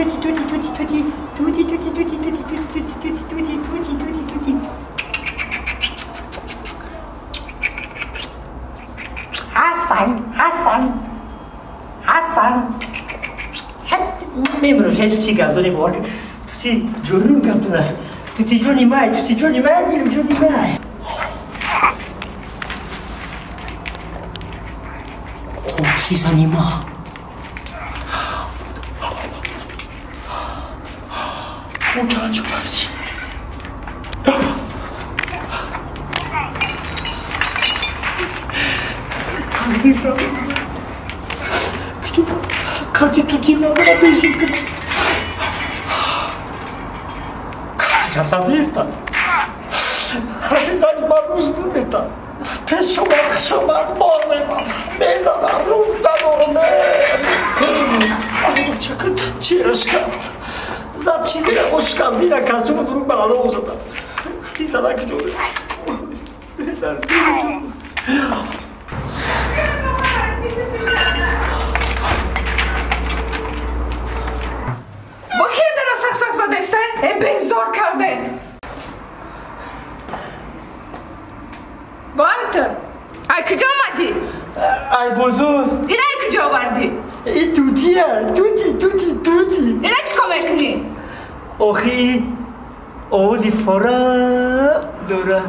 тути, тути, тути, тути, тути, тути, тути, тути, тути, тути, тути, тути, тути, тути. Ҳасан, Ҳасан, Ҳасан. Мемирам, шай тути гапдони бовар кун. Тути ҷонун гапдона. Тути ҷони май, тути ҷони май, дилм ҷони май. Қоси зани ма. О, чанд шудаст? Тақдир қати тути назара пешим кунам. Касе расад неста. Ҳами зани ман рӯз намета. Пеш омад, хуш омад, бор мемад. Мезанад, рӯз надорам. Бачакат чера шикаст. Зад чизе набо шикаст, дина кастума дуруг ба ало зада. Хати занак ҷо. Дар ҷо. Бо ки дара сахсах задесте? Э, безор кардед. Бо ҳамин Ай куҷо омадӣ? Ай бозор. Ина ай куҷо овардӣ? И тутия, тути, тути, тути. Ина чӣ кор мекунӣ? Охи, овози фора дора.